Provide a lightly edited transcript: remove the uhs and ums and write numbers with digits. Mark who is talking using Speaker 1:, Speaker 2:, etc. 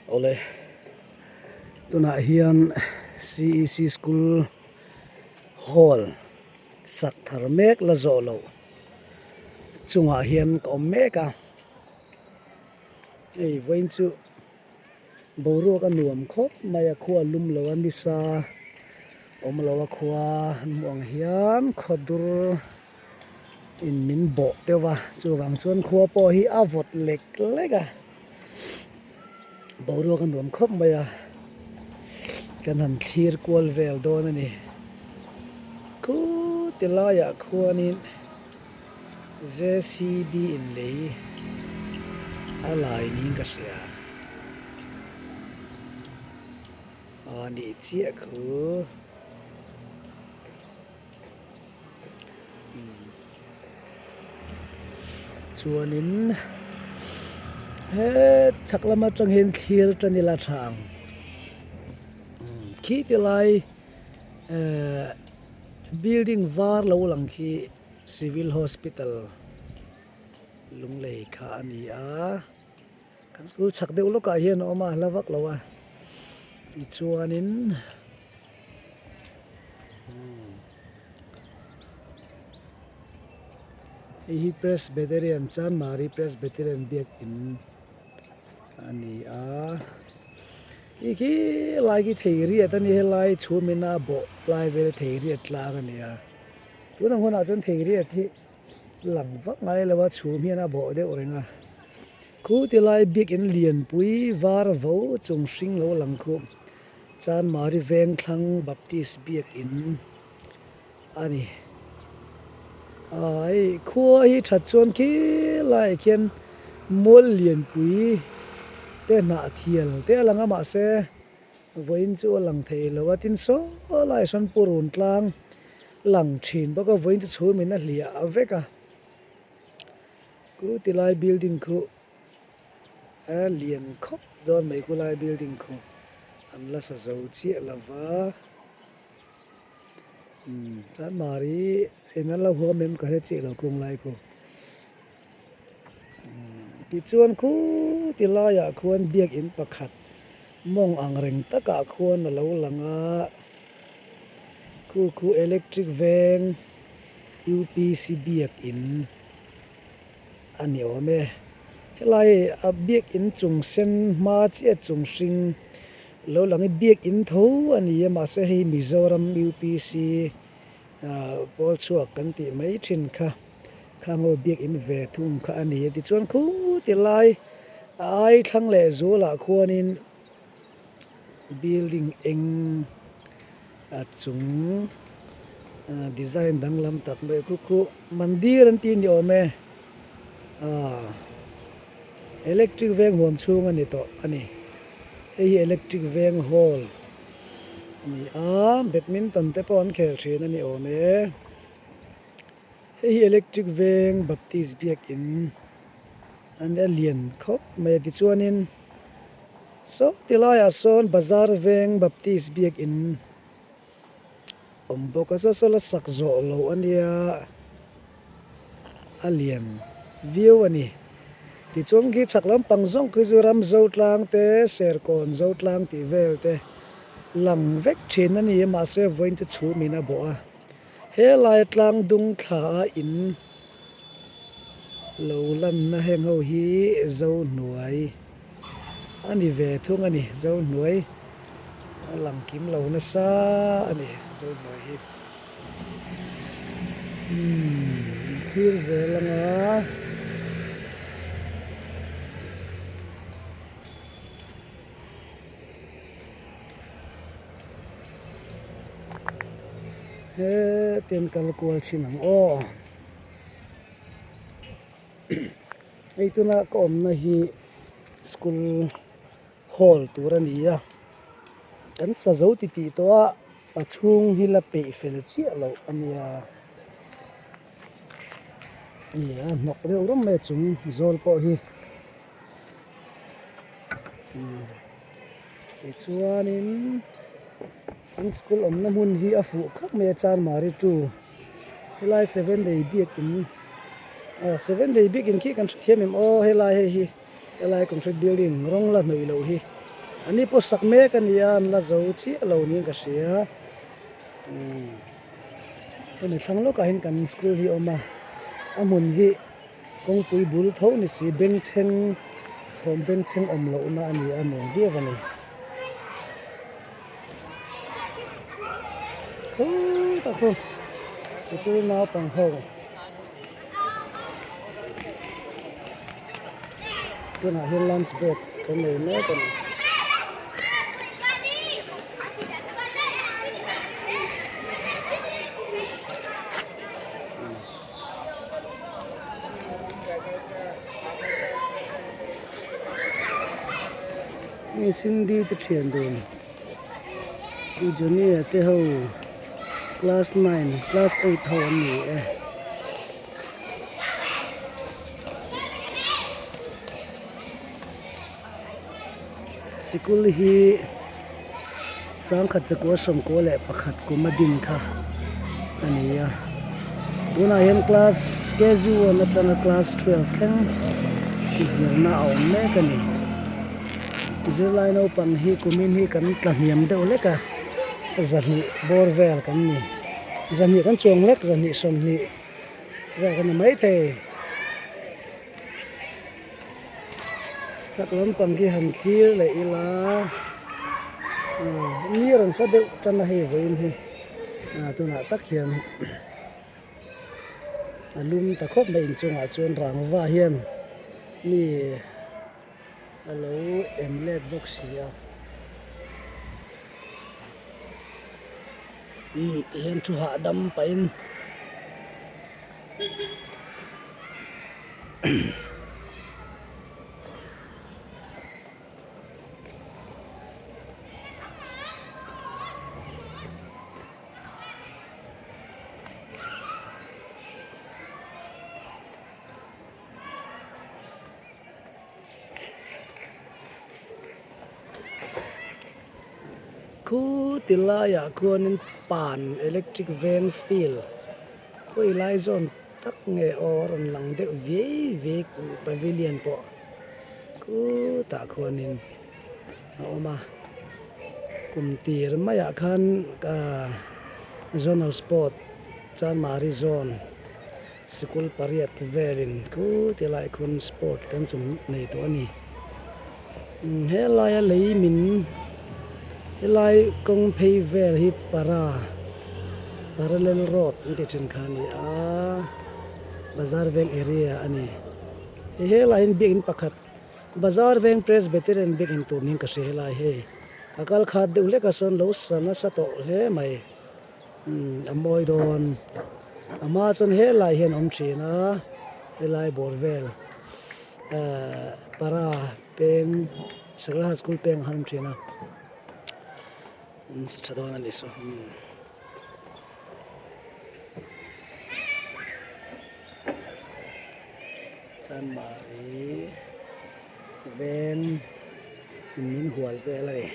Speaker 1: Awle tunah hian C E C school hall sak thar mek la zawh loh chungah hian ka awm mek a hei vawiin chu boruak a nuam khawp mai a khua a lum lo a nisa awm lo a khua an hmuh ang hian khaw dur in min bawh deuh a chuvang chuan khua pawh hi a vawt lek lek a boruak a nuam khawp mai a kan han thlir kual vel dawn a ni khuti laiah khuanin J C B in lei a lai niin ka hria aw nih chiah khu. Chuanin he chhak lam atang hian thlir tan ila tha ang khi ti lai ehh building var lo lang khi civil hospital lunglei kha a ni a kan school chhak deuh lawkah hian a awm a hla vak lo a tichuanin. Hei hi Presbyterian Chanmari Presbyterian biakin a ni a hei khi lai khi thei riat a ni helai chhum in a bawh lai vel thei riat tlang a ni a tunah hunah chuan thei riat hi lang vak ngai lo a chhum hian a bawh deuh reng a khu ti lai biakin lianpui var vo chung hring lo lang khu. Chanmari Vengthlang Baptist biakin a ni. Aaa hei khua hi that chuan khi laiah khian mual lianpui te hnah thial te a lang a mahse vawiin chu a lang thei lo a tin saw laiah sawn purun tlang lang thin bawk a vawiin chu chhum in a hliah vek a chu tilai building khu. A lian khawp dawn mai khu lai building khu an la sa zo chiah lo va umm chuan mari in an lo huam em ka hre chiah lo kung lai khu umm tichuan khuti laiah khuan biakin pakhat mawng ang reng takah khuan a lo lang a khu khu electric veng U P C biakin. a ni awm e helai a biakin chung sen hma chiah chung hring lo lang hi biakin tho a ni a mahse hei Mizoram U P C ah pawl chhuak kan tih mai thin kha khang ho biakin ve thung kha a ni a tichuan khuti lai a ai thlang leh zualah khuanin building eng a chung design danglam tak mai khu khu mandir an tih ni awm e aaa electric veng huam chhung a ni tawh a ni hei hi electric veng hall a ni a badminton te pawh an khel thin a ni awm e. Hei hi electric veng baptist biakin a nia lian khawp mai a tichuanin saw ti laiah sawn bazar veng baptist biakin awm bawk a saw saw la sak zawh loh a nia a lian viau a ni tichuan khi chhak lampang zawng khi chu ram zo tlang te serkawn zo tlang tih vel te lang vek thin a ni a mahse vawiin chu chhum in a bawh a. He lai tlang dung thla a in lo lanna heng ho hi Zohnuai a ni ve thung a ni Zohnuai a lang kim lo nasa a ni Zohnuai hi umm thlir zel anga. Hetin kal kual chhin ang aw hei tuna ka awmna hi school hall tur a ni a kan sa zo ti tih tawh a a chhung hi la peih fel chiah loh a nia a hnawk deuh rawng mai a chung zawl pawh hi. Tichuanin an school awmna hmun hi a fuh khawp mai a Chanmari two helai seven day biakin aw seven day biakin khi kan hrethiam em aw helai hei hi helai concrete building rawng la hnawih loh hi. An ni pawh sak mek a nia an la zo chiah lo niin ka hria umm hemi thlang lawkah hian kan school hi a awm a a hmun hi kawngpui bul tho ni si bengchheng thawm bengchheng awm lohna a ni a nuam viau a ni. Khawtah khu sikul naupang ho tunah hian lunch break kan nei mek a ni. Hei Cindy te thian dun Johnny-a te ho class nine class eight ho an ni e. Sikul hi sangkhat zakua sawmkua leh pakhat kum a din kha a ni a tunah hian class K G one atanga class twelve thleng zirna a awm mek a ni zirlai naupang hi kumin hi kan tla hniam deuh hlek a zahnih bawr vel kan ni zahnih kan chuang hlek zahnih sawmhnih vel kan ni maithei. Chak lampang khi han thlir leh ila ni rawn sa deuh tan a hei vawiin hi tunah tak hian a lum ta khawp mai inchungah chuan rangva hian mi a lo em let bawk si a umm tihian thu hahdam pahin. Khu ti laiah khuanin pan electric veng field khawi lai zawn tak nge aw a rawn lang deuh viai viai pavilion pawh khutah khuanin a awm a kum tir maiah khan ahh zonal sport chanmari zone sikul pariat velin khuti lai khuan sport kan sum nei tawh a ni helai a lei min helai kawng phei vel hi para parallel road an tih thin kha a ni a bazar veng area a ni helai hian biakin pakhat bazar veng presbyterian biakin tur niin ka hria helai hei a kal khat deuh hlek a sawn lo sa nasa tawh hle mai. Umm a mawi dawn a hma chuan helai hian a awm thin a helai bawr vel ehh para peng Sakawr high school peng han awm thin a an sa tha dawn a ni saw umm. Chanmari veng in min hual vel a ni.